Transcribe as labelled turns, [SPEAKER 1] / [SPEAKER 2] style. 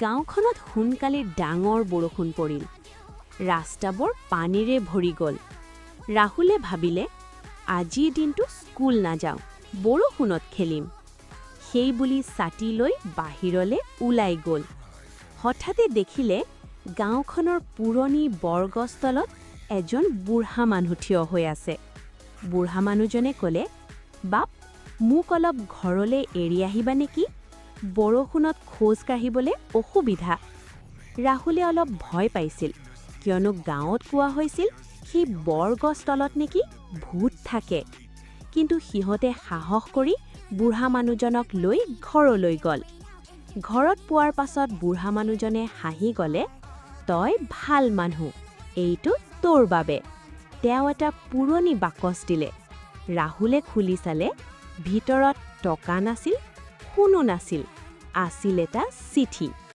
[SPEAKER 1] গাঁওখনত সোনকালে ডাঙৰ বৰষুণ পৰিল। ৰাস্তাবোৰ পানীৰে ভৰি গ'ল। ৰাহুলে ভাবিলে, আজিৰ দিনটো স্কুল নাযাওঁ, বৰষুণত খেলিম। সেই বুলি ছাতি লৈ বাহিৰলৈ ওলাই গ'ল। হঠাতে দেখিলে গাঁওখনৰ পুৰণি বৰগছ তলত এজন বুঢ়া মানুহ থিয় হৈ আছে। বুঢ়া মানুহজনে ক'লে, "বাপ, মোক অলপ ঘৰলৈ এৰি আহিবা নেকি? বৰষুণত খোজ কাঢ়িবলৈ অসুবিধা।" ৰাহুলে অলপ ভয় পাইছিল, কিয়নো গাঁৱত কোৱা হৈছিল সেই বৰগছ তলত নেকি ভূত থাকে। কিন্তু সিহঁতে সাহস কৰি বুঢ়া মানুহজনক লৈ ঘৰলৈ গ'ল। ঘৰত পোৱাৰ পাছত বুঢ়া মানুহজনে হাঁহি ক'লে, "তই ভাল মানুহ, এইটো তোৰ বাবে।" তেওঁ এটা পুৰণি বাকচ দিলে। ৰাহুলে খুলি চালে। ভিতৰত টকা নাছিল, সোণো নাছিল, আছিল এটা চিঠি।